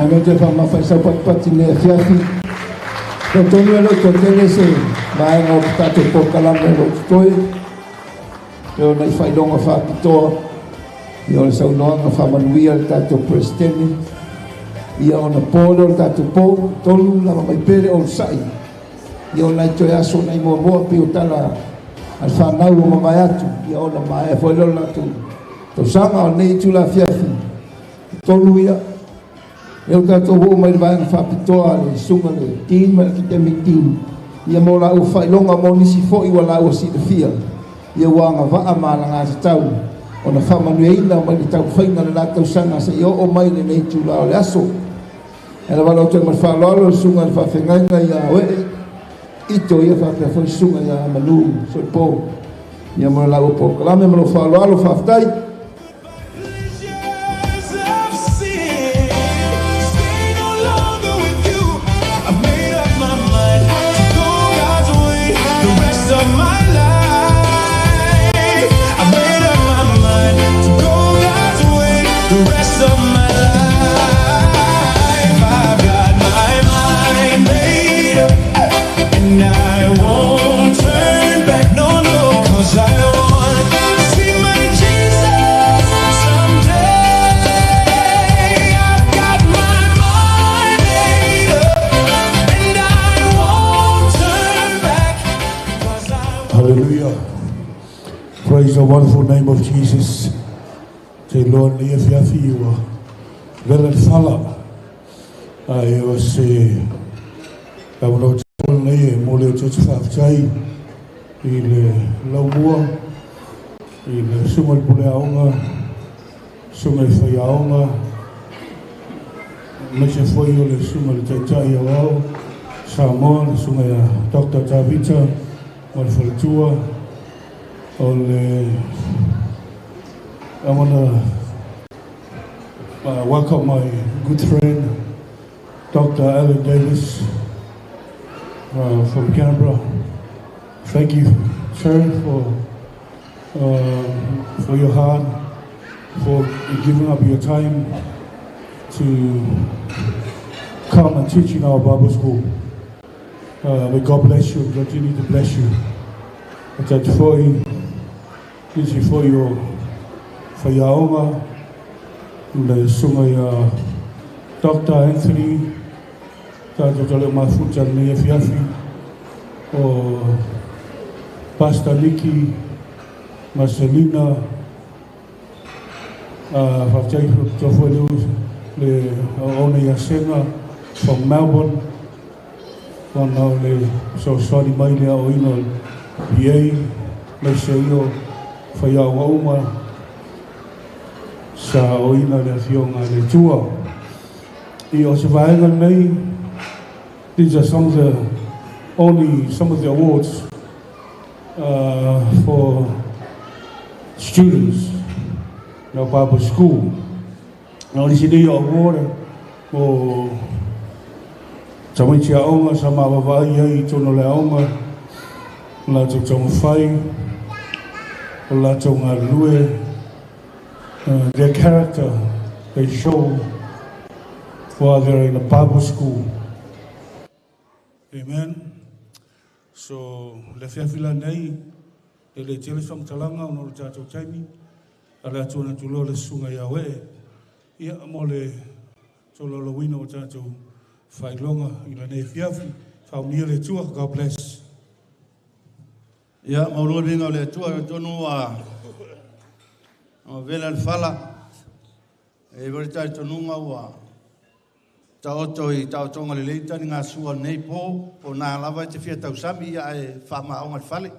Ae te faamafaisau patipati nei afiafi. Totonu e loo toatele se vaega o tatou polokalame o loo totoe e ona i faailoga faapitoa ia o le saunoaga faamanuia le tatou Peresetene ia ona po lea o le tatou pou tolu lava mai pea le onosai ia o nai toe aso nai muamua pei o tala a le fanau ua mavae atu ia ona maea foi lea o le latou tausaga o lenei itula afiafi tolu ia e o tatou oo mai le vaega faapitoa le susuga le Dean ma le Academic Dean ia mo laua faailoga mo nisi foi ua laua silafia ia ua agavaa ma alagatatau ona faamanuiaina mai le taumafaiga le la tausaga seia oo mai lenei itula o le aso. E lava lau toe ma le faaaloalo le susuga i le faafeagaiga ia Oee Ito ia faapea foi susuga ia Manu Soipo ia mo le laua polokalame ma lou faaaloalo faafetai. Pleasures of sin. Stay no longer with you. I've made up my mind to go God's way the rest of my life. I've made up my mind to go God's way the rest of my life. I've got my mind made up and I won't turn back. No, 'cause I want to see my Jesus someday. I've got my mind made up and I won't turn back because I Hallelujah. Praise the wonderful name of Jesus. Te loa ni afiafi ua vela le fala. Ai o se avanoa nei e mo le o te faafetai i le laumua, i le susuga i le pule aoga, susuga i faiaoga, aemaise foi o le susuga i le taitai aoao Samoa, le susuga ia Dr. Tavita ma le faletua o le. I want to welcome my good friend, Dr. Alan Davis from Canberra. Thank you, sir, for your heart, for giving up your time to come and teach in our Bible school. May God bless you and continue to bless you. That for nisi foi o faiaoga, le susuga ia Dr. Anthony, tatou tale mafuta lenei afiafi, o Pastor Nicky, Marcelina, faafetai foi le ona ia Sega from Melbourne, ona o le fesoasoani mai le aoina o le BA, aemaise ai o faiaoga uma sa aoina le afioga a le Atua. I o se vaega lenei, these are some of the only some of the awards for students in our Bible school. Na o nisi nei o award o tamaiti aoga sa mavavaai ai i totonu o le aoga, o latou taumafai, o latou galulue, their character they show while they're in a Bible school. Amen. So, le afiafi lenei, e le tele faamatalaga ona o le tatou taimi, a le atu ona tuloa le susuga ia Oe, ia mo le tolaulauina o tatou faailoga i lenei afiafi. Faamanuia le Atua. God bless. Ia, maulua le viiga o le Atua tonu ua ua vela le fala. E foi le talitonuga ua taoto i taotoga lelei taligasua nei po, po na lava e te fia tausami ia ae faamaoga le fale.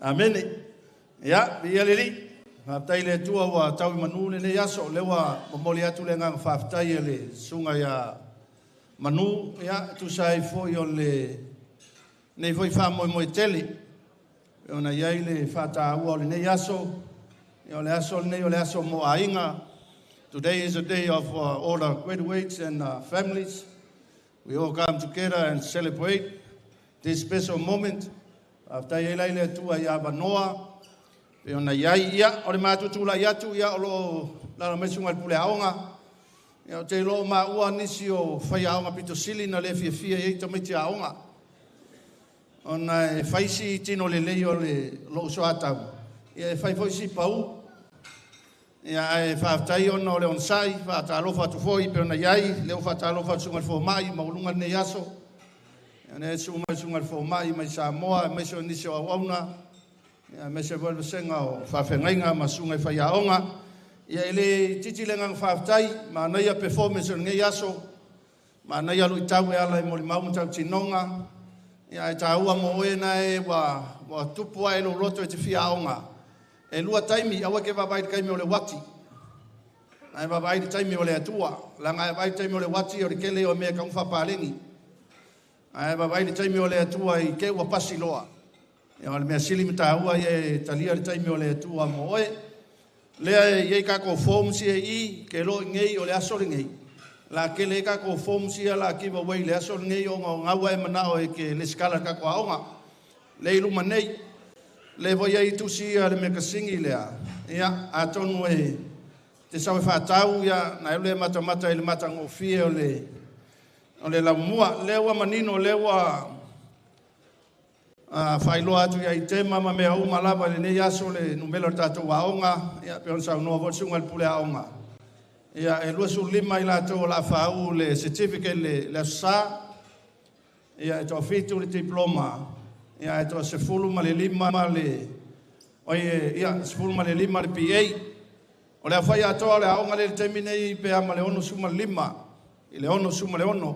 Amene. Ia, viia le Alii. Faafetai i le Atua ua tau i manu lenei aso. O lea ua momoli atu le agaga faafetai e le susuga ia Manu, ia, tusa ai foi o le nei foi faamoemoe tele. E ona i ai le faataua o lenei aso, ia o le aso lenei o le aso mo aiga. Today is a day of all our graduates and families. We all come together and celebrate this special moment. Faafetai ai la i le Atua ia avanoa pe ona i ai ia o le matou tulai atu ia o loo lala mai susuga i le pule aoga. Ia, ou te iloa o maua nisi o faiaoga pito sili na le fiafia i ai tamaiti aoga, ona e fai si tino lelei o le lou soatau, ia e fai foi si pau. Ia, ae faafetai ona o le onosai, faatalofa atu foi pei ona i ai lea ua faatalofa atu susuga i le fomai maualuga lenei aso. Ia, lea e susu mai susuga i le fomai mai Samoa, aemaise o nisi o auauna, ia, aemaise foi le vasega o faafeagaiga ma susuga i faiaoga. Ia, e le itiiti le agaga faafetai, manaia performance o lenei aso, manaia luitau e ala i molimau ma tautinoga. Ia, ae taua mo oe nae ua tupu ae lou loto e te fia aoga. E lua taimi, aua e te vaavaai i le taimi o le uati, ae vaavaai i le taimi o le Atua. Leaga e vaai i le taimi o le uati, o le tele o mea e tau faapaleni. Ae vaavaai i le taimi o le Atua i te ua pasi loa. Ia, o le mea sili ma taua ia e talia le taimi o le Atua mo oe. Lea e i ai tatou forms ia i i, ke loa i nei o le aso lenei. La tele ai tatou forms ia la give away le aso lenei ona o gaua e manao e ke lesitala le tatou aoga. Le i luma nei. Le foi ai tusi ia le mekasini lea. Ia, atonu e te sau e faatau, ia, na le matamata i le matagofie o le laumua. Lea ua manino, lea ua faailoa atu ia i tema ma mea uma lava i lenei aso le numera o le tatou aoga, ia, pe ona saunoa foi le susuga i le pule aoga. Ia, e 25 i latou o la faau le certificate le aso sa, ia, e toafitu le diploma, ia, e toa 15 le, oi, ia, 15 le PA. O le afai atoa o le aoga le taimi nei pe ama le 65, i le 66,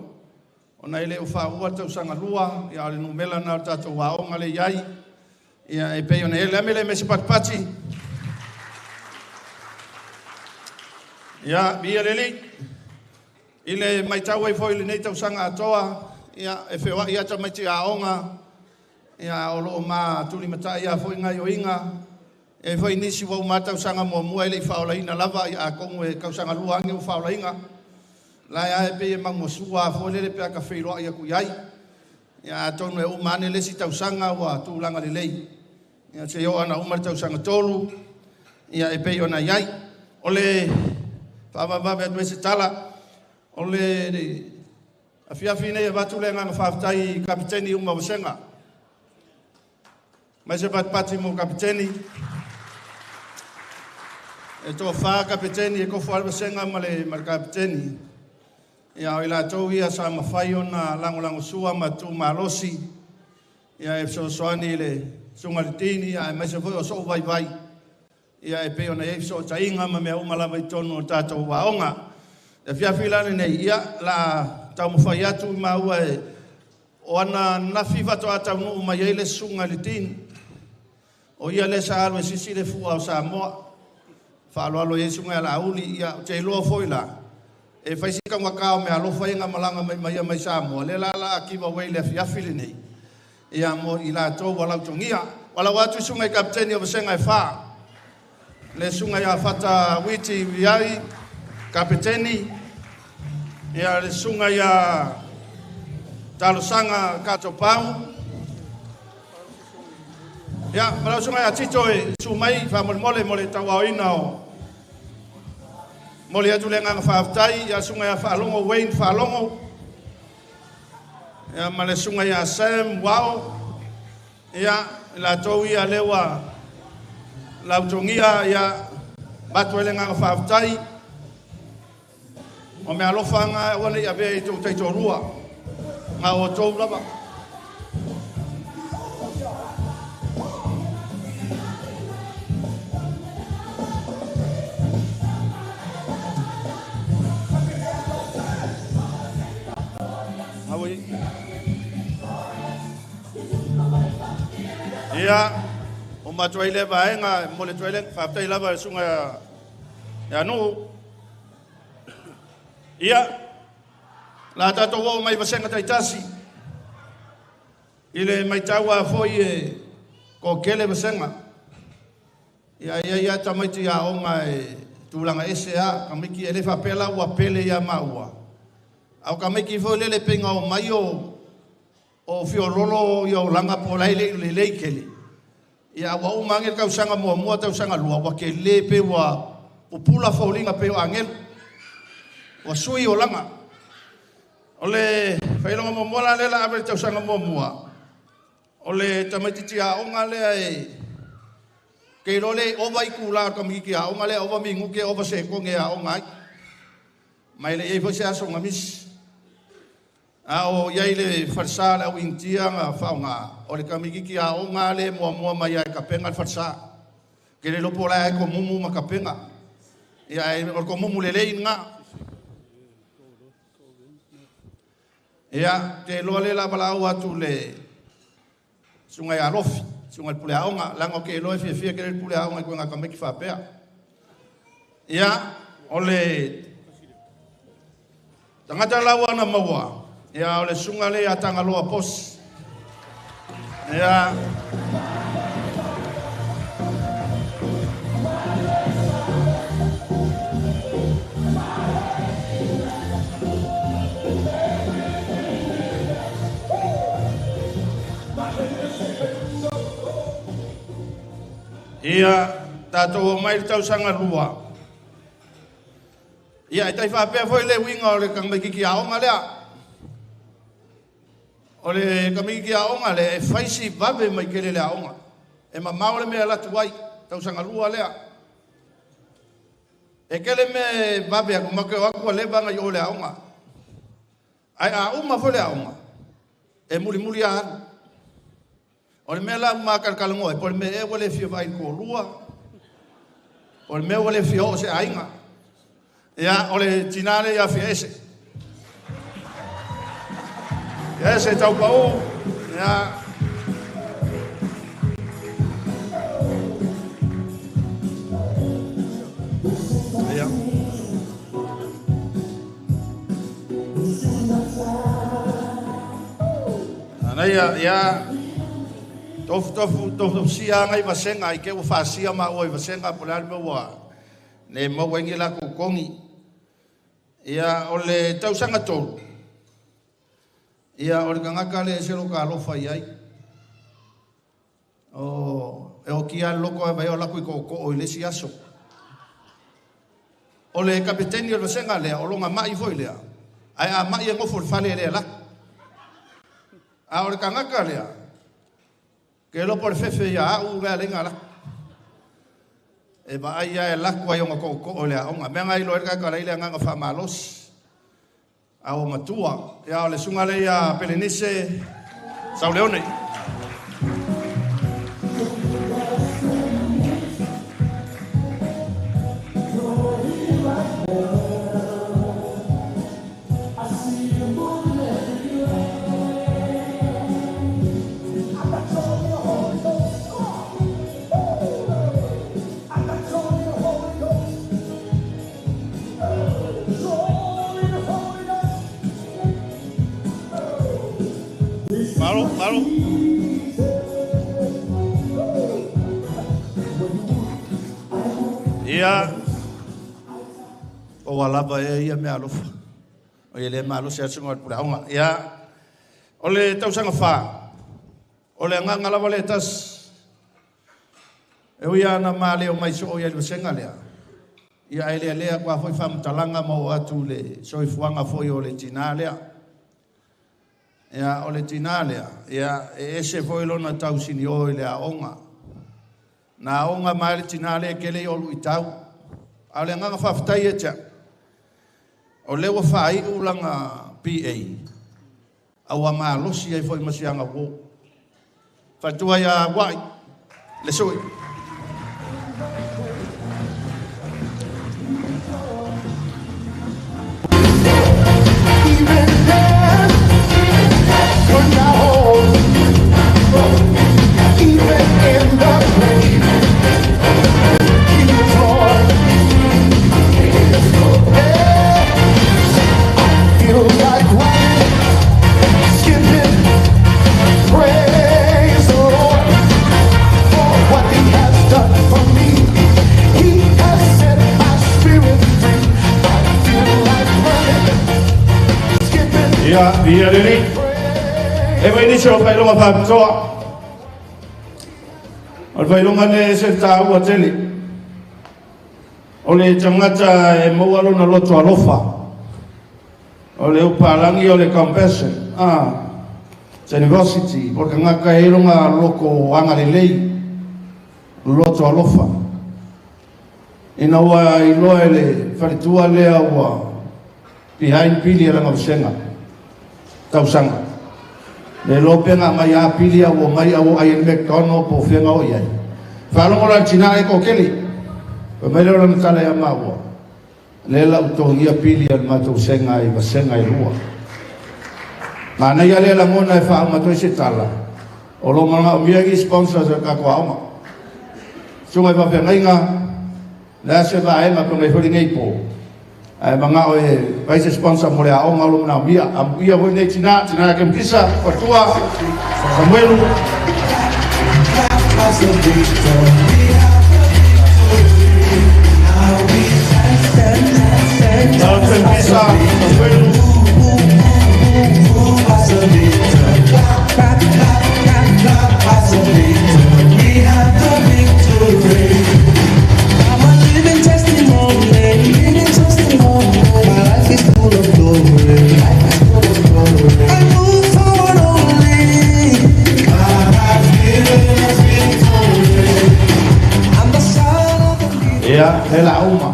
ona e le o faaua le tausaga lua, ia, o le numera na o le tatou aoga le iai, ia, e pei ona ele ame le mese patipati. Ia, mia leli, i le maitau ai foi lenei tausaga atoa, ia, e feoai ata mai te aoga, ia, o loo ma tulimatai a foi ngai oinga, e foi nisi ua uma tausaga muamua e le i faolaina lava, ia, atonu e tausaga lua ane ua faolaina. La e ae pe e mangosua a foi lele pe aka feiloa ia ku iai. Ia, atonu e uma ane le si tausaga ua tulaga lelei. Ia, se o ana uma le tausaga tolu, ia, e pei ona iai. O le faavavave atu ai se tala, o le afiafi nei avatu le agaga faafetai i kapiteni uma o vasega. Mai se patipati mo kapiteni. E toa kapiteni e kofo ale vasega ma le kapiteni. Ia, o i latou ia sa mafai ona lagolago sua ma tumalosi, ia, e fesoasoani i le susuga i le tini, ia, aemaise foi o sou vaivai, ia, e pei ona i ai fesootaiga ma mea uma lava i totonu o le tatou aoga. E afiafi la lenei, ia, la taumafai atu maua e o ana nafi faatoa taunuu mai ai le susuga i le tini. O ia le sa alu e sisi le fua o Samoa. Faaloalo i ai susuga ia Lauli, ia, ou te iloa foi la, e fai si kaugata o mea alofa ia na malaga mai mai mai Samoa, le la la give away le afiafi lenei, ia, mo i latou ua lautogia. Walau atu susuga i kapiteni o vasega e fa, le susuga ia Fata Witi Viai, kapiteni, ia, le susuga ia Talosaga Katopau, ia, ma lau susuga ia Tito e su mai faamolemole mo le tauaoina o moli atu le agaga faafetai ia susuga ia Faalogo Wayne Faalogo, ia, ma le susuga ia Sam Wao, ia, i latou ia lea ua lautogia, ia, matu ai le agaga faafetai. O mea alofa anga ua nei avea i tou taitolua, ngā o tou lava. Ia, o matua i le vaenga, mo le tuai le faafetai lava i le susuga ia Nuu. Ia, la tatou oo mai vasega taitasi, i le maitau a foi e toatele vasega. Ia, ia, ia tamaiti aoga e tulaga ese a, tamaiti e le faapea la ua pele ia maua. Au tamaiti foi lele peinga o mai o fiololo ia o langa po lai le le le kele. Ia, ua uma ange tausaga muamua tausaga lua, ua ke le pe ua pupula faulinga pe o angelu. Ua sui o langa. O le whailonga mua la lela awe le tausaga muamua. O le tamaititi aoga lea e ke ilo le ova i kula o tamaititi aoga lea ova minguke ova se konge aoga ai. Mai le iai foi se aso ngamisi. A o iai le falsa le au intia nga whaonga. O le tamaititi aoga le muamua mai ai kapenga le falsa. Ke le lopo la ai ko mumu ma kapenga. Ia ai o ko mumu le lei nga. Ia, te loa le lava lau atu le sungai alofi, sungai pule aonga, langa o ke loa fia fia ke le pule aonga i koe ngā kameki whapea. Ia, o le tangata lau ana maua, ia o le sunga le a Tangaloa Pos. Ia, ia, tātou o mai le tausaga lua. Ia, e tai whapea foi le winga o le kamaikiki aonga lea. O le kamaikiki aonga lea, e whaisi vave mai kele le aonga. E mamao le mea latu ai, tausaga lua lea. E kele me vave aku make o aku a le vanga i o le aonga. Ai a uma foi le aonga. E muri muri a alu. O le mea la umakalakalangoa, po le mea e ua le fia vai ko lua. O le mea ua le fia o se aiga. Ia, o le tinale ia fia ese. Ia ese tau pau. Ia. Ia. Ana ia, ia. Tofu, tofu, tofu, sia ngai vasenga, i ke ua fasia ma ua i vasenga, po le alme ua ne maua ingi la kukongi. Ia, o le tausaga tolu. Ia, o le kangaka le ese lo ka alofa i ai. O, e o kia loko e vai o lako i koko o i lesi aso. O le kapiteni o le vasenga lea, o longa mai foi lea. Ai a mai e ngofo le fale lea lako. A o le kangaka lea, ke lopo le fefe ia au lea lenga lako. E va ai e lako ai o ngā koko o lea onga. Mea ngai lo e kaka lei lea nganga whamalosi. A o matua. Ia o le sunga le ia Pelenise Sauleone. Malo, malo. Ia, o alava e ia mea alofa. O ia le malo se asunga o le pule aonga. Ia, o le tausaga whā, o le anganga lava le tas, e ui ana mā leo mai so o ia le vasenga lea. Ia ai lea lea kua foi whamutalanga ma o atu le soifuanga foi o le tina lea. Ia, o le tina lea, ia, e ese foi lona tausini o i le aonga. Nā aonga mai le tina lea ke le olu i tau. A o le anganga whawhitai e tia. O lewa whai ulanga PA. Aua malosi ai foi masianga wo. Whatua ia wai. Le sui. Even in the grave, he is Lord. Yeah. Feel like running, skipping, praise the Lord for what he has done for me. He has set my spirit free. I feel like running, skipping, Ia, ia lili. E vai nisi o whailonga whapitoa. O le whailonga le se tāua tele. O le tangata e maua lona loto alofa. O le upalagi o le compassion, generosity, o le tagata e lona loto agalelei, loto alofa. Ina ua iloa e le faletua lea ua behind pili e lana vasega tausaga. Le iloa pe na aumai a pili a ua omai a ua ai e le McDonald po o fea na oo i ai. Faalogo la i le tina e toatele. Fai mai lea o lana tala ia maua, Lea la ua togia pili a le matou vasega i vasega e lua. Manaia lea lagona e faauma atu ai se tala, o lo o manaomia ni sponsors a le tatou aoga. Susuga i faafeagaiga, o le a se vaega pe ona i ai foi lenei po, ae manao e fai se sponsor mo le aoga o lo o manaomia. Amuia foi lenei tina, tina Kemukisa, Fatua, Samuelu. Kemukisa, Samuelu. Ia, he la uma.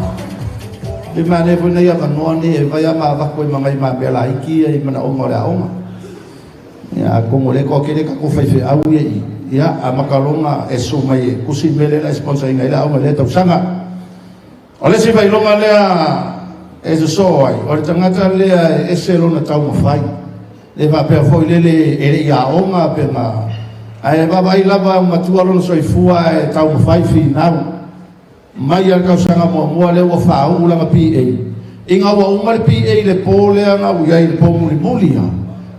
Pe manaia foi nai avanoa nei e fai a ma avatu ai ma nai ma mea laiti ia i manaoga o le aoga. Ia, atonu o lea e toatele tatou faifeau ia i i, ia, a matalona e susu mai e tusi le mea lea o le a e sponsor ina ai le aoga i lea tausaga. O le isi failoga lea e sosoo ai, o le tagata lea e ese lona taumafai. Le faapea foi lele e le i aoga pe na, ae vaavaai lava matua lona soifua ae taumafai finau. Mai lava le tausaga muamua lea ua faauu lana PA. Ina ua uma le PA i le po lea na ou i ai i le po mulimuli lava,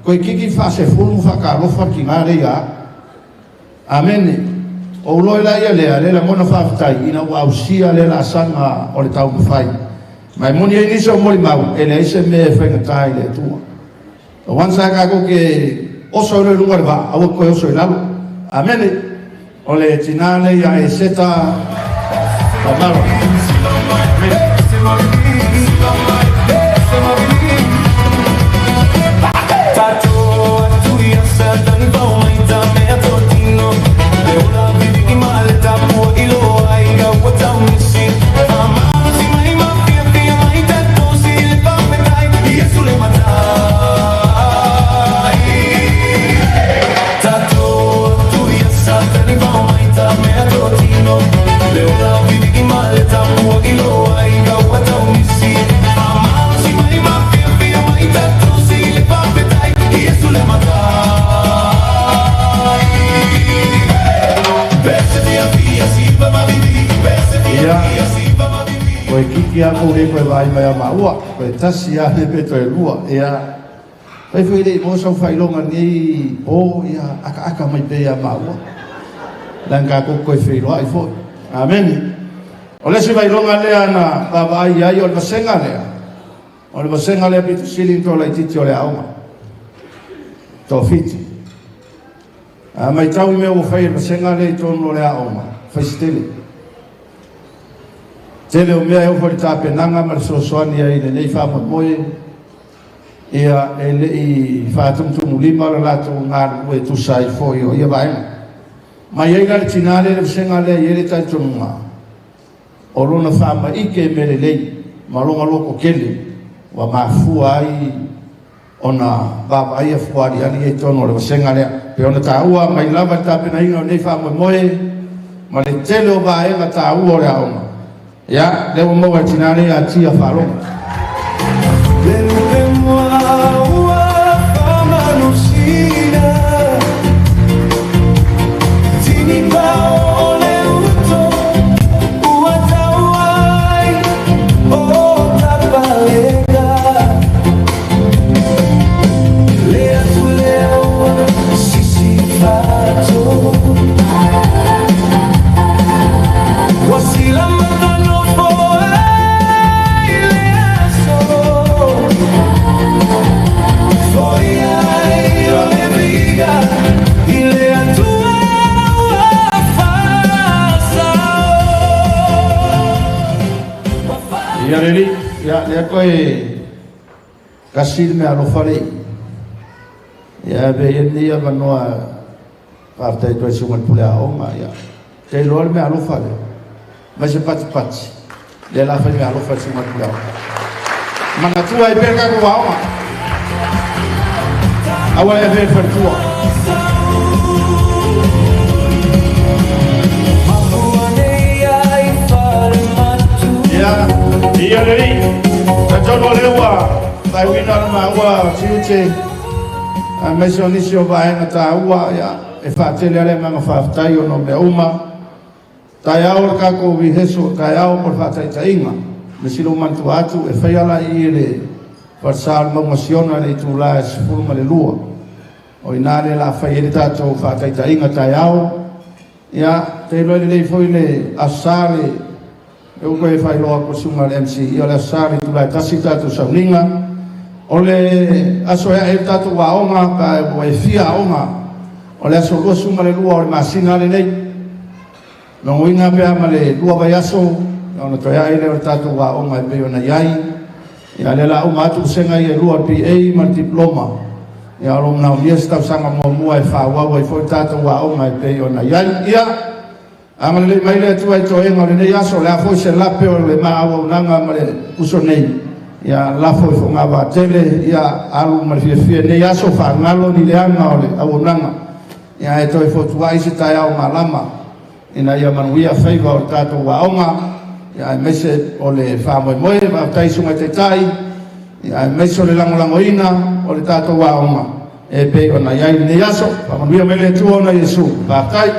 toeitiiti faasefulu ma faatalofa le tina lea ia au. Amene. Ou loe laia lea, le lagona faafetai ina ua ausia le laasaga o le taumafai. Ma e moni ai nisi o molimau, e leai se mea e faigata i le Atua. Once a tatou te oso ai loa i luga o le vaa, aua te toe oso i lalo. Amene. O le tina lea ia Eseta Faumalo. Amene. Ia, koe kiki a kou le koe vaai mai a maua, koe tasi a le pe toe lua, ia, fai foi le i maua sau faailoga lenei po, ia, akaaka mai pea ia maua, leaga tatou toe feiloai foi. Amene. O le isi faailoga lea na vaavaai i ai o le vasega lea, o le vasega lea pito sili ona toalaitiiti o le aoga, toafiti. A matau i mea ua fai e le vasega lea i totonu o le aoga, fai se tele. Tele o mea e oo foi i le tapenaga ma le fesoasoani ai i lenei faamoemoe, ia e le i faatumutumulima le latou galulue e tusa ai foi o ia vaega. Ma i ai la le tina lea i le vasega lea e i ai le talitonuga o lona faamaite i mea lelei ma lona loto tele ua mafua ai ona vaavaaia fuaaliali ia i totonu o le vasega lea. Pei ona taua mai lava i le tapenaina o lenei faamoemoe ma le tele o vaega taua o le aoga, ia, lea ua maua e tina lea ia Tia Faalogo. Ia le alii, ia lea toe Tasi le meaalofa le ia ave ia lenei avanoa faafetai atu ai i susuga i le pule aoga ia te iloa le meaalofa lea mai se patipati lea la fai meaalofa i le susuga i le pule aoga manatua ai pea le tatou aoga aua le avea i le faletua. Ia, ia le alii, talitonu o lea ua faaiuina le maua tiute aemaise o nisi o vaega taua, ia, e faatele lava le agaga faafetai ona o mea uma. Taeao le tatou rehearsal, taeao mo le faataitaiga. Me sila ua manatua atu, e fai ala i i le falesa o le Mauga Siona i le itula e 12. O i ina lea o le a fai ai le tatou faataitaiga taeao. Ia, te iloa lelei foi le Aso Sa le e ua toe faailoa atu e le susuga i le MC, ia o le Aso Sa i le itula e 1 le tatou sauniga. O le aso e ae ai le tatou aoga, pe ua e fia aoga, o le aso 22 o le masina lenei. Logoina pe a ma le 2 vaiaso, ona toe ae lea o le tatou aoga e pei ona i ai. Ia lea o le a uma atu vasega ia e 2, le BA ma le Diploma. Ia o lo o manaomia se tausaga muamua e faaauau ai foi le tatou aoga e pei ona i ai. Ia, agalelei mai le Atua i toega o lenei aso, o le a foi se lape o le ma auaunaga ma le uso nei. Ia lafo i fogavaa-tele, ia alu ma le fiafia i lenei aso, faagalo ni leaga o le auaunaga. Ia ae toe fotuai se taeao malama ina ia manuia faiva o le tatou aoga, ia aemaise o le faamoemoe. Faafetai i susuga i taitai, ia aemaise o le lagolagoina o le tatou aoga e pei ona i ai lenei aso. Faamanuia mai le Atua ona Iesu. Faafetai.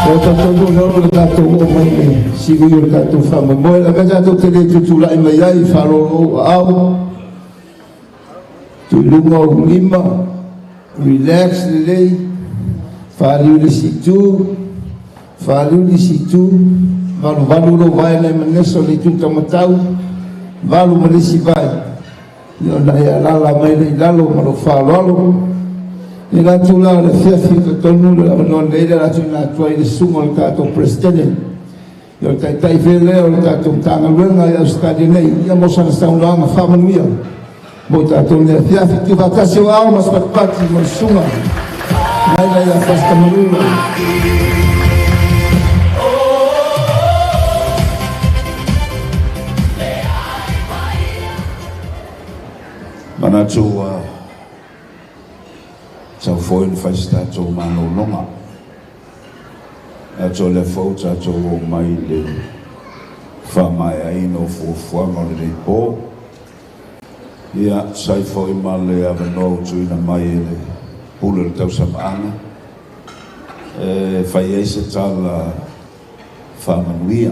Ua tatou leo le tatou oo mai le siui o le tatou faamoemoe. O le mea tatou te le tutulai mai ai, faalolo aao, tuiluga ou lima, relax lelei, faaliu le isi itu, faaliu le isi itu, valuvalu lou vae nai manesa o le itu taumatau, valu ma le isi vae. Ia ona e alaala mai lea i lalo ma lou faaaloalo. I le atu la o le afiafi talitonu le avanoa lenei le ala tuuina atu ai i le susuga o le tatou Peresetene, ia o le Taitai foi lea o le tatou Matagaluega i Ausetalia nei, ia mo sana saunoaga faamanuia mo i tatou i le afiafi. Tuufaatasi o ao ma se patipati mo le susuga Naila ia Pastor Malula. Manatu ua sau foi ona fai se tatou malologa. Manatu o lea foi ua tatou oo mai i le faamaeaina o fuafuaga o lenei po. Ia, tusa ai foi ma le avanoa ua tuuina mai e le Pule o le Tausamaaga e fai ai se tala faamanuia.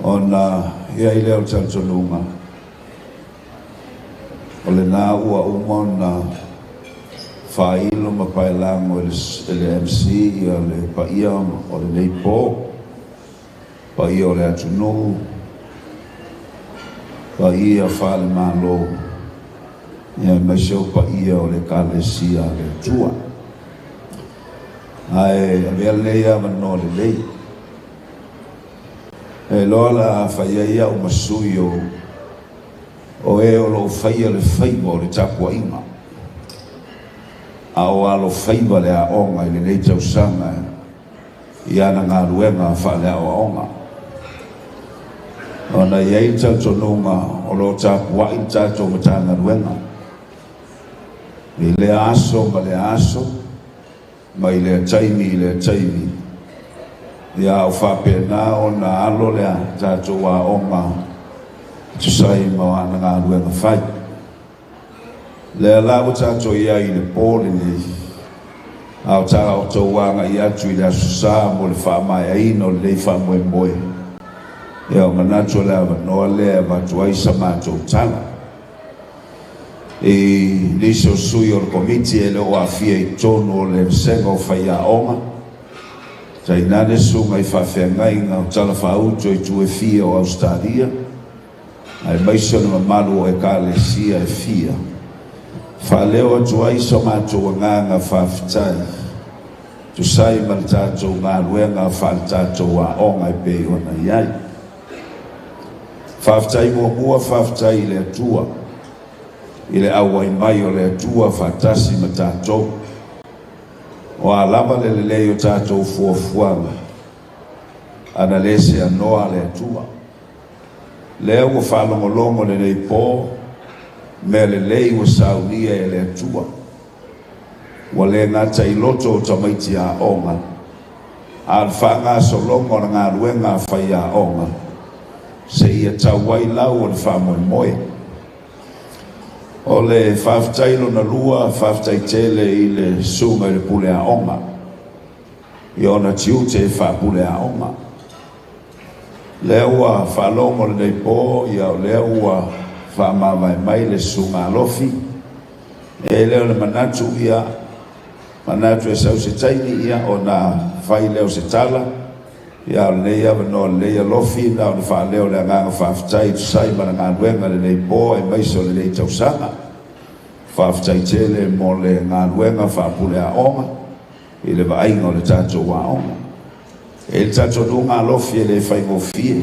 Ona i ai lea o le talitonuga, o lena ua uma ona faailo ma paelago e le MC ia le paia o lenei po, paia o le atunuu, paia faale-Malo, aemaise o paia o le Ekalesia a le Atua. Ae avea lenei avanoa lelei, e iloa la a fai ai au ma sui o o e o lo o faia le faiva o le tapuaiga, a o alofaiva le aoga i lenei tausaga i ana galuega faaleaoaoga. Ona e i ai le talitonuga o lo o tapuai le tatou Matagaluega i lea aso ma lea aso, mai lea taimi i lea taimi, ia a o faapena ona alo le tatou aoga e tusa ai ma ana galuega fai. Lea la ua tatou i ai i le po lenei, a o tatou agai atu i le Aso Sa mo le faamaeaina o lenei faamoemoe, ia o manatu o le avanoa lea e avatu ai sa matou tala i nisi o sui o le Komiti e le o aafia i totonu o le vasega o faiaoga, tainane susuga i faafeagaiga o talafaauto i itu e fia o Ausetalia, aemaise o le mamalu o Ekalesia e fia. Faaleo atu ai so matou agaga faafetai tusa ai ma le tatou galuega faale-tatou aoga e pei ona i ai. Faafetai muamua, faafetai i le Atua i le auai mai o le Atua faatasi ma tatou. O a lava le lelei o tatou fuafuaga, ana le seanoa le Atua. Lea ua faalogologo lenei po, mea lelei ua saunia e le Atua. Ua le gata i loto o tamaiti aoga, a o le faagasologa o le galuega a faiaoga, seia tau ai lau o le faamoemoe. O le faafetai lona lua, faafetai tele i le susuga i le pule aoga i ona tiute faapule aoga. Lea ua faalogo lenei po, ia o lea ua faamavae mai le susuga Alofi. E lea o le manatu, ia manatu e sau se taimi, ia ona fai lea o se tala. Ia o lenei avanoa lelei Alofi na ona faaleo le agaga faafetai e tusa ai ma le galuega lenei po aemaise o lenei tausaga. Faafetai tele mo le galuega faapule aoga i le vaaiga o le tatou aoga. E le talitonuga Alofi e le faigofie,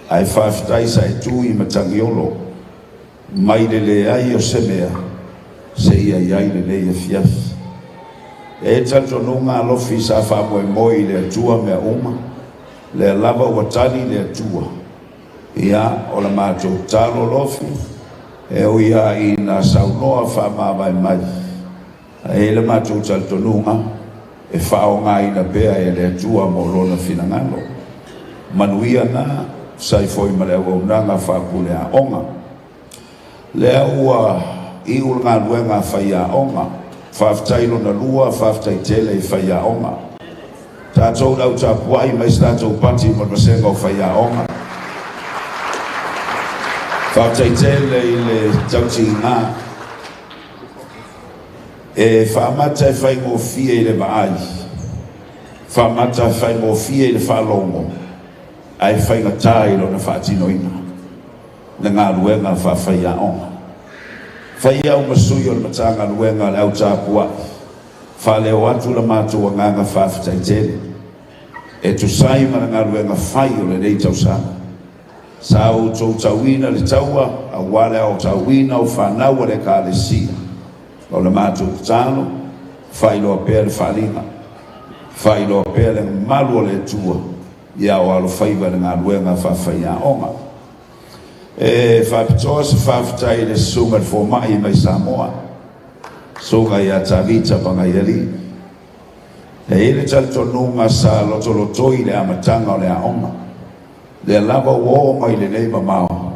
ae faafetai sa e tu i Matagiolo mai le leai o se mea seia i ai lenei afiafi. E le talitonuga Alofi sa faamoemoe i le Atua mea uma, lea lava ua tali le Atua. Ia, o le matou tatalo Alofi, e ui lava ina saunoa faamavae mai, ae i ai le matou talitonuga e faaaogaina pea e le Atua mo Lona finagalo. Manuia na, tusa ai foi ma le auaunaga faapule aoga. Lea ua iu le galuega a faiaoga. Faafetai lona lua, faafetai tele i faiaoga. Tatou le au tapuai mai se tatou pati mo le vasega o faiaoga. Faafetai tele i le tautiga. E faamata e faigofie i le vaai, faamata e faigofie i le faalogo, ae faigata i lona faatinoina le galuega faafaiaoga. Fai au ma sui o le Matagaluega a le Au Tapuai, faaleo atu la matou agaga faafetai tele e tusa ai ma le galuega fai o lenei tausaga. Sa outou tauina le taua aua le aotauina o fanau a le Ekalesia. O le matou tatalo, faailoa pea le faaaliga, faailoa pea le malu o le Atua ia o alofaiva i le galuega faafaiaoga. E faapitoa se faafetai i le susuga i le fomai mai Samoa, susuga ia Tavita Pagaialii. E i ai le talitonuga sa lotolotoi i le amataga o le aoga. Lea lava ua oo mai lenei mamao,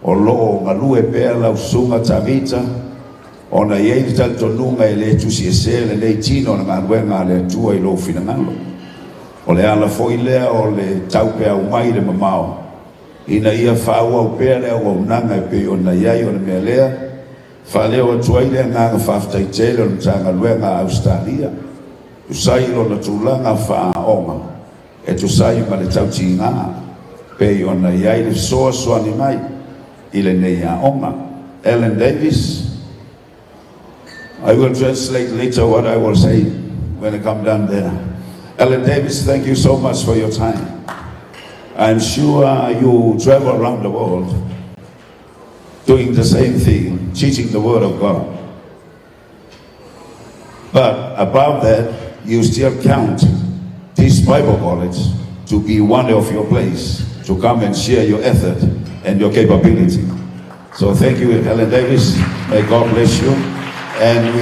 o lo o galue pea lau susuga Tavita, ona e i ai le talitonuga e le tusiesea lenei tino o le galuega a le Atua i lou finagalo. O le ala foi lea o le taupeau mai i le mamao, ina ia faaauau pea le auaunaga e pei ona i ai. O le mea lea, faaleo atu ai le agaga faafetai tele o le Matagaluega a Ausetalia, tusa ai lona tulaga faaaoga e tusa ai ma le tautiga pei ona i ai le fesoasoani mai i lenei aoga. Ellen Davis, I will translate later what I will say when I come down there. Ellen Davis, thank you so much for your time. I'm sure you travel around the world doing the same thing, teaching the Word of God. But above that, you still count this Bible college to be one of your place to come and share your effort and your capability. So thank you, Helen Davis. May God bless you. And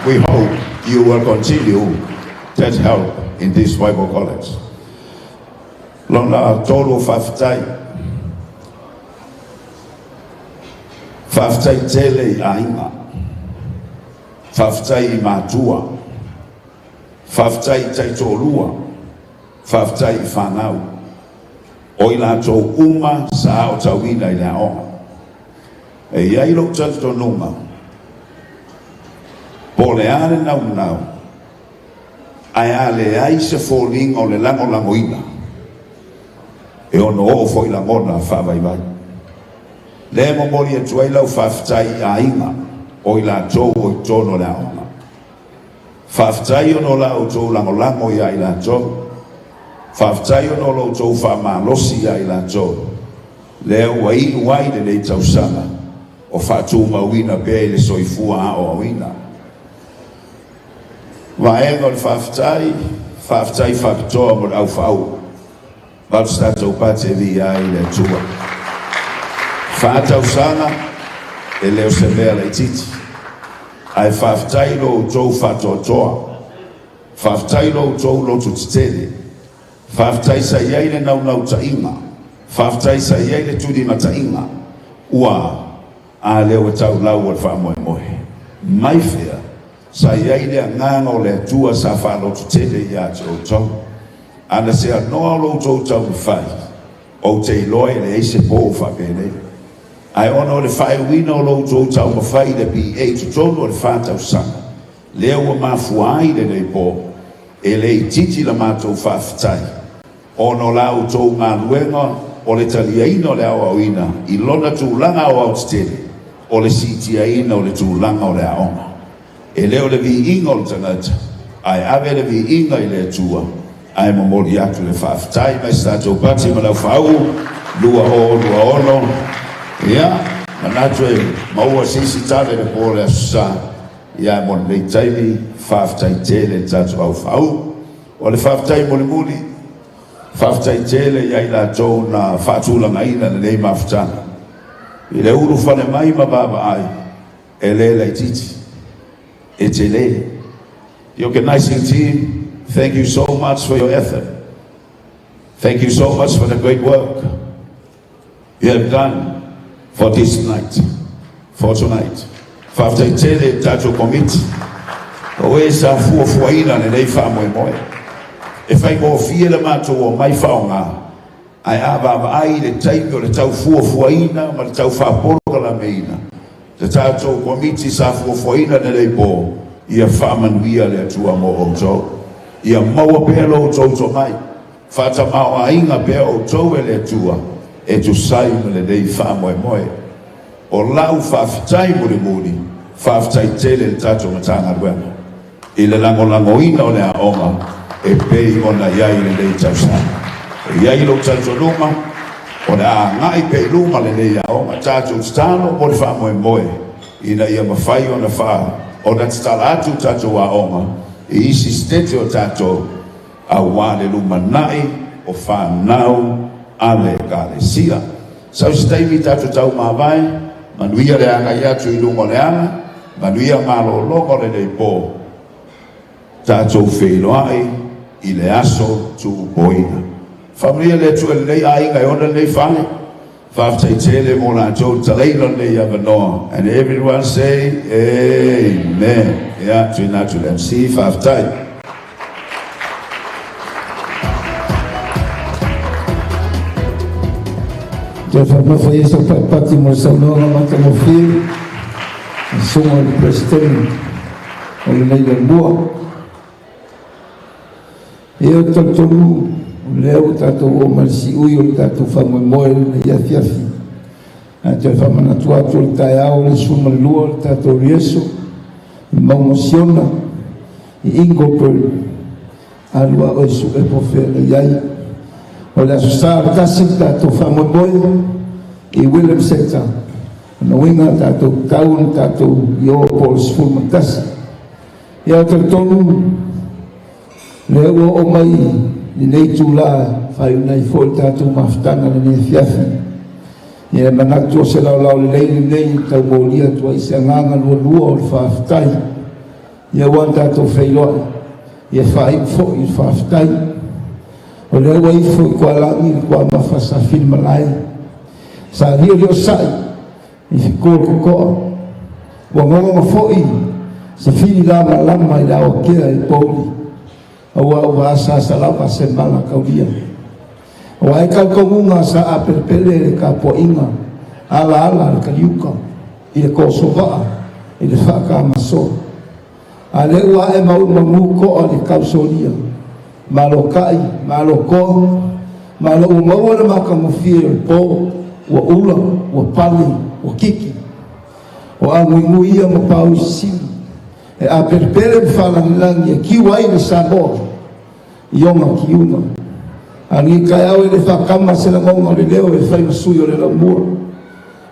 we hope you will continue that help in this Bible college. Lona tolu faafetai. Faafetai tele i aiga. Faafetai i matua. Faafetai i taitoalua. Faafetai i fanau. O i latou uma sa aotauina i le aoga. E i ai lou talitonuga, po o le a le naunau, ae a leai se foliga o le lagolagoina, e ono oo foi lagona faavaivai. Lea e momoli atu ai lau faafetai i aiga. o i latou o i totonu o le aoga. Faafetai ona o la outou lagolago ia i latou. Faafetai ona o lo outou faamalosi ia i latou. Lea ua iu ai lenei tausaga o faatumauina pea i le soifua aoaoina. Vaega o le faafetai, faafetai faapitoa mo le aufaau. Valu se tatou pati e viia ai le Atua. 4 tausaga e le o se mea laitiiti. Ae faafetai lo outou faatoatoa. Faafetai lo outou loto tetele. Faafetai sa i ai le naunautaiga. Faafetai sa i ai le tulimataiga. Ua a lea ua taulau o le faamoemoe. Mai fea sa i ai le agaga o le Atua sa faalototele ia te outou. Ana se anoa o lo outou taumafai, ou te iloa e leai se po faapenei. Ae ona o le faaiuina o lo outou taumafai i le PA totonu o le 4 tausaga, lea ua mafua ai lenei po, e le itiiti la matou faafetai, ona o la outou galuega o le taliaina o le aoaoina i lona tulaga aoaotetele, o le siitiaina o le tulaga o le aoga. E le o le viiga o le tagata, ae ave le viiga i le Atua, ae momoli atu le faafetai mai se tatou pati ma lau faau 2026. Ia, manatu e maua se isi tala i le po o le Aso Sa, ia mo lenei taimi, faafetai tele le tatou aufaau. O le faafetai mulimuli, faafetai tele ia i latou na faatulagaina lenei mafutaga. I le ulufale mai ma vaavaai, e le laitiiti, e tele. The organizing team, thank you so much for your effort. Thank you so much for the great work you have done for this night, for tonight. Faafetai tele le tatou komiti, o e sa fuafuaina lenei faamoemoe. E faigofie le matou omai faaaoga, ae a vaavaai i le taimi o le tau fuafuaina ma le tau faapolokalameina, le tatou komiti sa fuafuaina lenei po, ia faamanuia le Atua mo outou. Ia maua pea lo outou tomai, faatamaoaiga pea outou e le Atua, e tusai ma lenei faamoemoe. O lau faafetai mulimuli, faafetai tele le tatou Matagaluega i le lagolagoina o le aoga e pei ona i ai lenei tausaga. E i ai lou talitonuga, o le a agai pea i luma lenei aoga. Tatou tatalo mo le faamoemoe ina ia mafai ona ona tatala atu tatou aoga i isi sitete o tatou, auā le lumanai o whanau a le Ekalesia. Sau se taimi tatou taumavae, manuia le agai atu i luga o le ala, manuia malologa o lenei po, tatou feiloai i le aso tuupoina. Faamanuia le Atua i lenei aiga e ona lenei fale. Faafetai tele mo latou talaina lenei avanoa. And everyone say amen. Ia, tuuina atu i le MC, faafetai. Toe faamamafa ia sau patipati mo le saunoaga matagofie le susuga i le Peresetene o lenei Laumua. Ia, ou te talitonu o lea ua tatou oo mai le siui o le tatou faamoemoe lenei afiafi. Ae toe faamanatu atu o le taeao le 12 o le tatou rehearsal i Mauga Siona i Ingleburn, alu a oe sue po o fea e i ai. O le Aso Sa o le 1 le tatou faamoemoe i William Center. O uiga tatou tau na tatou i o po o le 11. Ia, o talitonu lea ua oo mai lenei tula faaiuna ai foi le tatou mafutaga lenei afiafi. Ia, manatu o se laolao lelei lenei tau molia atu ai se agaga lualua o le faafetai. Ia, ua tatou feiloai, ia faaiu foi le faafetai. O lea ua ifo i tualagi le tuamafa sa fili malae. Sa liolio sai i fikoa totoa. Ua gongo foi se fili lamalama i le aoakea i pouli. Aua ua asasa lava se mala kaulia. O ai kaukaunga sa apelepele le tapuaiga ala ala le kaliuka i le kosova'a i le faakamasoa. A lea ua ae maumanu ko'a le kausolia. Malo kai, malo koa, malo ua maua le matagofie o le po, ua ula, ua pale, ua kiki. O aguigui ia ma pausisili e apelepele ma faalagilagi e kiu ai le Samoa i ona kiuga. Agi kaeao e le faakama se lagoga o le leo e fai ma sui o le laumua.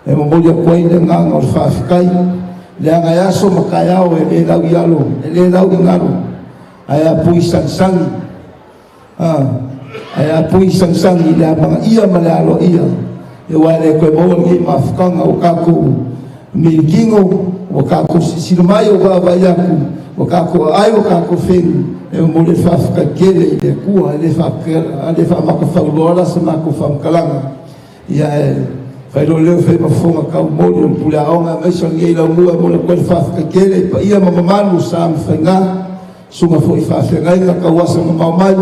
E momoli atu ai le agaga o le faafetai leaga e aso ma kaeao e lē lau i alo e lē lau i galo ae apui sagisagi ae apui sagisagi i le amagaia ma le aloaia e ua e le koe maua lenei mafutaga o tatou milikino ua tatou silasila mai o vaavaai atu ua tatou aai ua tatou fenu e momoli le faafetai tele i le Atua e le faamatafauloa la se matou faamatalaga ia e faailoa leo fai mafofoga taumoli o le puleaoga aemaise o lenei laumua e momoli atu ai le faafetai tele i paia ma mamalu sa ma faigā susuga foi faafeagaiga tauasa mamao mai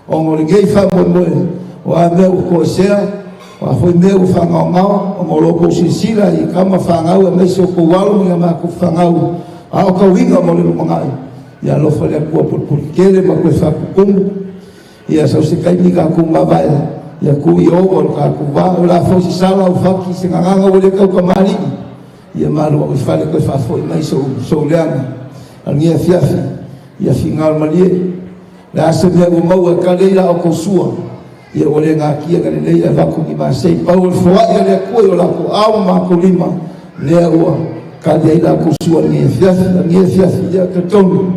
ona o lenei faamoemoe o a mea ua toesea o a foi mea ua faagaogao ona o lo outou silasila i kama fanau aemaise o tou alo ma matou fanau a o tauiga mo le lumanai ia alofa le Atua pulupulu tele ma toe faaputumu ia sau se taimi tatou mavae ia tu i o le tatou vā o la foi se sala o faki se gagaga ua le taukamalii ia malo au i fale toe faafoi mai sou leaga a lenei afiafi ia figalo malie le a se mea ua maua e kale i la outou sua ia ua le gatia na lelei avatu ni masei pau o le foai a le Atua i o latou ao ma matou lima lea ua kale ai latou sua lenei afiafi a lenei afiafi ia talitonu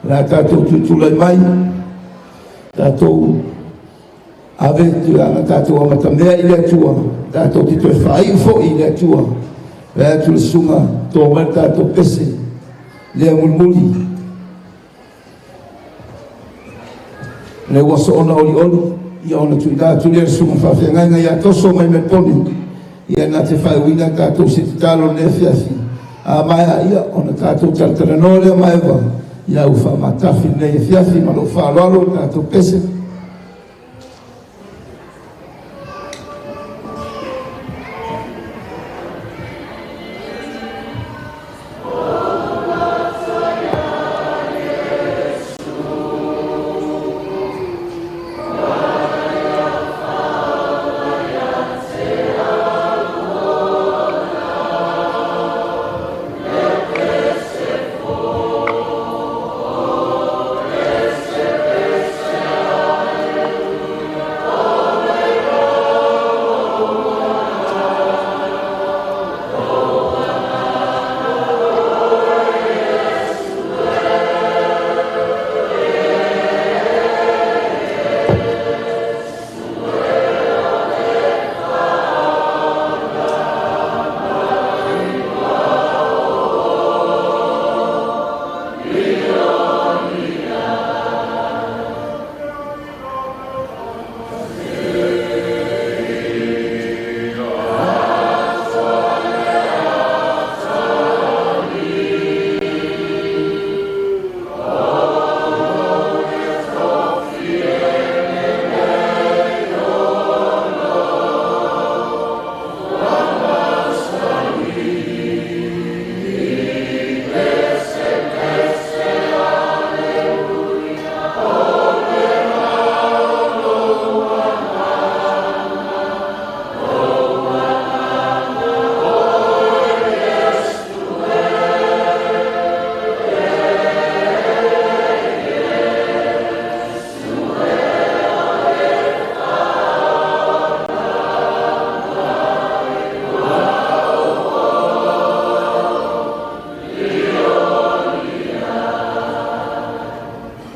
la tatou tutulai mai tatou ave tulaga tatou amatamea i le Atua tatou te toe faaiu foi i le Atua le atu le susuga tō mai le tatou pese lea mulimuli le ua soona olioli ia ona tuuina atu lea le susuga faafeagaiga ia Toso mai Melponi ia na te faaiuina tatou se tatalo lenei afiafi a maea ia ona tatou talatalanoa lea maeva ia ua faamatafi lenei afiafi ma lou faaaloalo le tatou pese.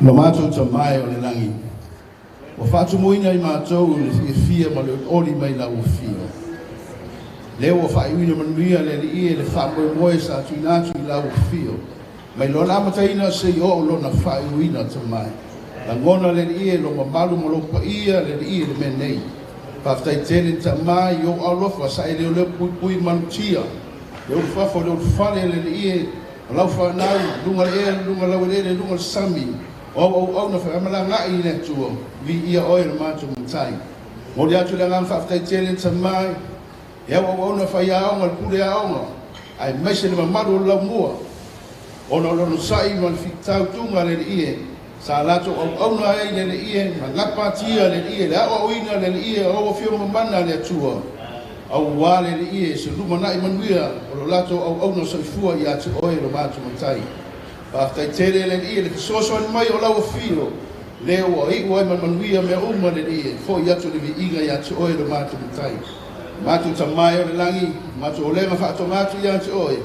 Ma mātou ta mai o le langi. O whaatumuina i mātou le fiafia ma le oli mai lau fia. Leo o whaiuina manuia le li e le whaamoemoe sa tuina atu i lau fia. Mai lona amataina se i o lona whaiuina ta mai. Langona le li e lo mamalu ma lo paia le li e le mea nei. Whaftai tele ta mai o alofa sa e leo leo pui pui manutia. Leo whafo leo whale le li e lau whanau lunga le e lunga lau le e lunga le sami. O na whakamala ngai i le atua, vi ia oe le mātou matai. Mori atu le ngang whaaftai tele ta mai, e au na whai aonga, le pule aonga, ai maise le mamalu o lau mua. Ona o lono sai ma le whitau tunga le ie, sa lato au na ai le ie, ma ngapatia le ie, le au au ina le ie, au whio mamana le atua. Auā le Alii e, se lumanai manuia o lo latou auauna soifua ia te Oe lo matou Matai. Faafetai tele le Alii i le fesoasoani mai o lau Afio, lea ua iu ai ma le manuia mea uma le Alii e, foi atu le viiga ia te Oe lo matou Matai. Matou Tama e o le lagi, matou olega faatoga atu ia te Oe,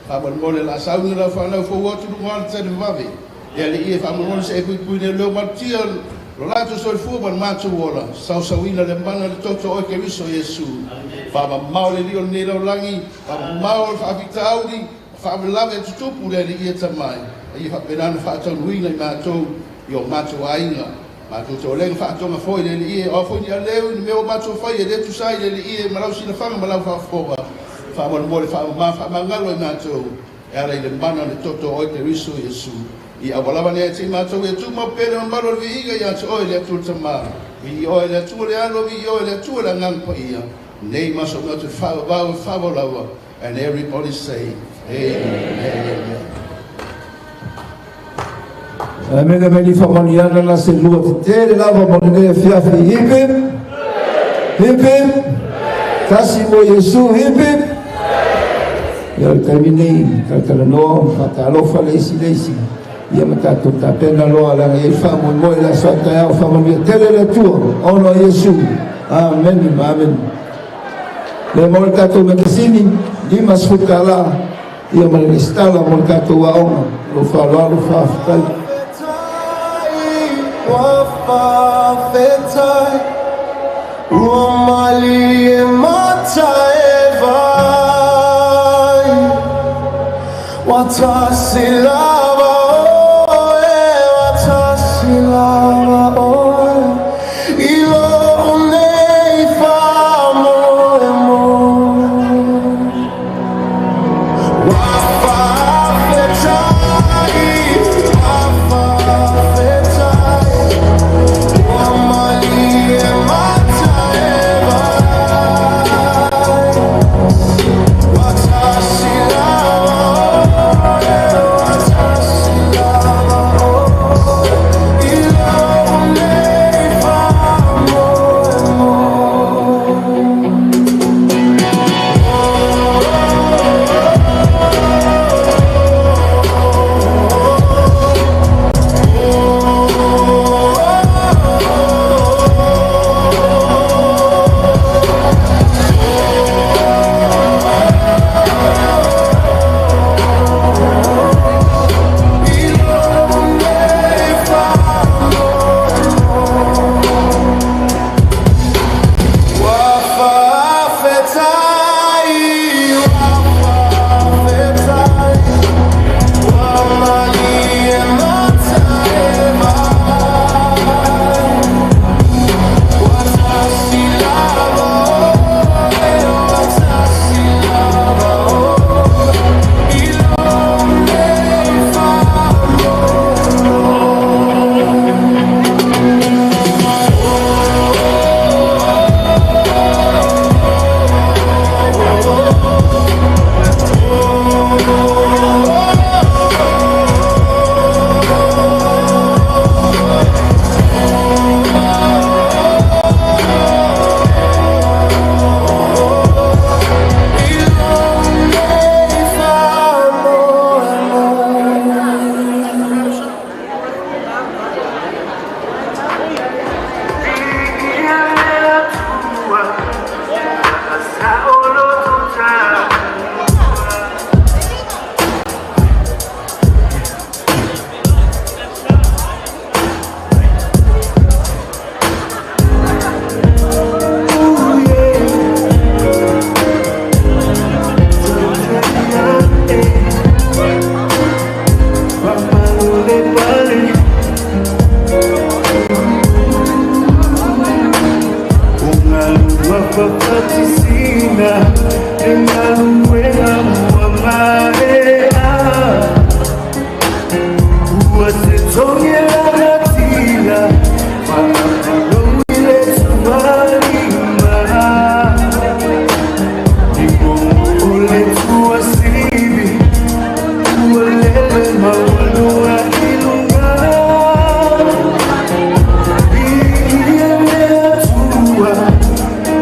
faamolemole o le a sauni lau fanau fou atu luga o le televavave. Le Alii e, faamolemole se e puipui leoleo malutia lo latou soifua ma le matou ola, saosauina le mana o le toto o Oe Keriso Iesu. Faamamao le Alii o lenei lalolagi, faamamao le faafitauli, faalavelave e tutupu le Alii e Tama e, a ia faapena ona faataunuuina i matou i o matou aiga. Matou te olega faatoga foi le Alii e, o a foi ni aleu i ni mea ua matou fai e le tusa ai le Alii e ma lau silafaga ma lau faafofoga, faamolemole faamama faamagalo i matou e ala i le mana o le toto o Oe Keriso Iesu. I aua lava ne i matou e tumau pea le mamalu o le viiga ia te Oe le Atua le Tama, viia Oe le Atua le Alo, viia Oe le Atua le Agaga Paia, nei ma so matou faavavau e faavavau lava. And everybody say, Amen. Amen. Amene mai ni faamanuiaga la se lua tetele lava mo lenei afiafi. Hip hip! Hip hip! Tasi mo Iesu, hip hip! Ia o le taimi nei, talatalanoa ma faatalofa le isi le isi. Ia ma tatou tapena loa leaga e i ai faamoemoe i le aso a taeao. Faamanuia tele le Atua ona o Iesu. Amene ma amene. Lea maua le tatou makasini, $50 ia ma le lesitala mo le tatou aoga. Lou faaaloalo faafetai. Ua faafetai, ua malie mata e vai, ua tasi lava oe, ua tasi lava oe, i lou nei faamoemoe. Ua faafetai, ua faafetai, ua malie mata e vai, ua tasi lava oe, ua tasi lava oe, i lou nei faamoemoe. Ua faafetai, ua faafetai, ua malie mata e vai, ua tasi lava oe, ua tasi lava oe, i lou nei faamoemoe. I lou nei faamoemoe. Viigia le Atua,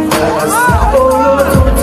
fasaoloto taua.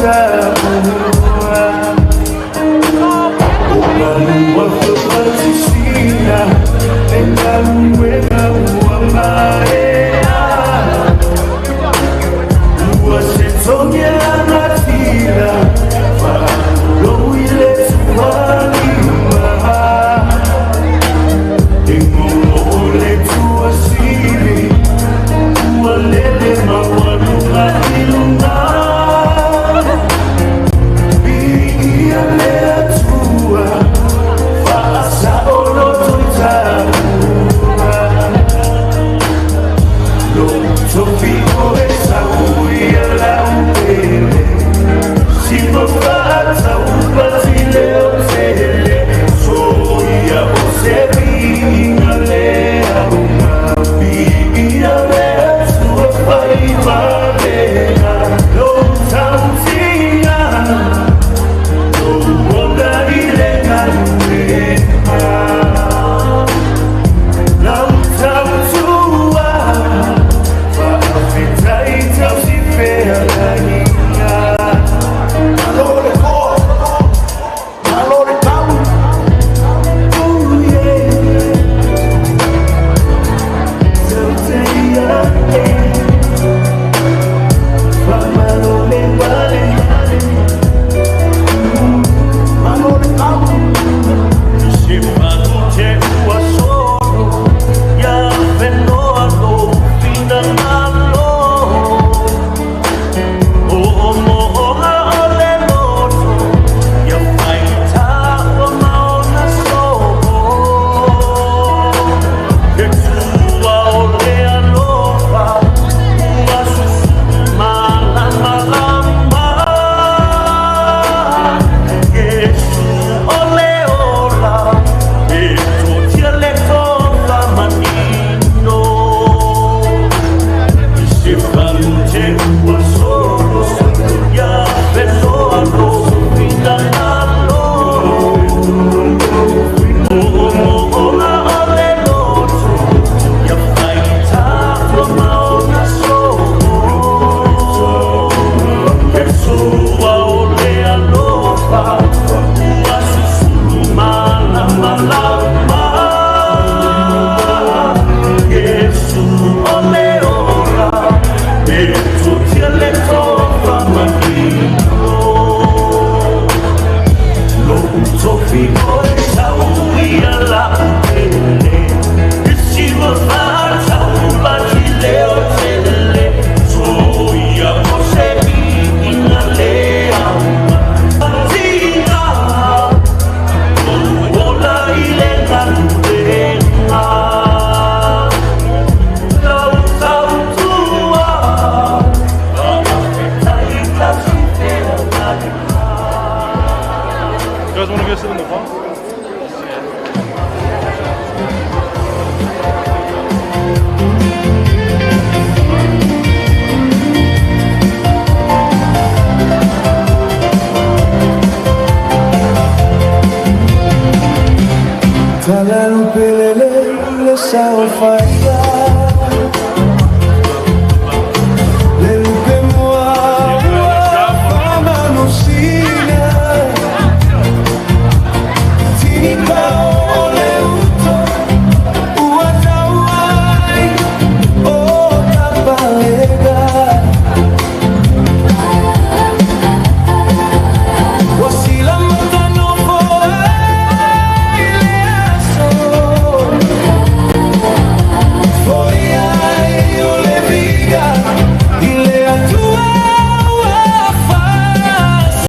Yourself.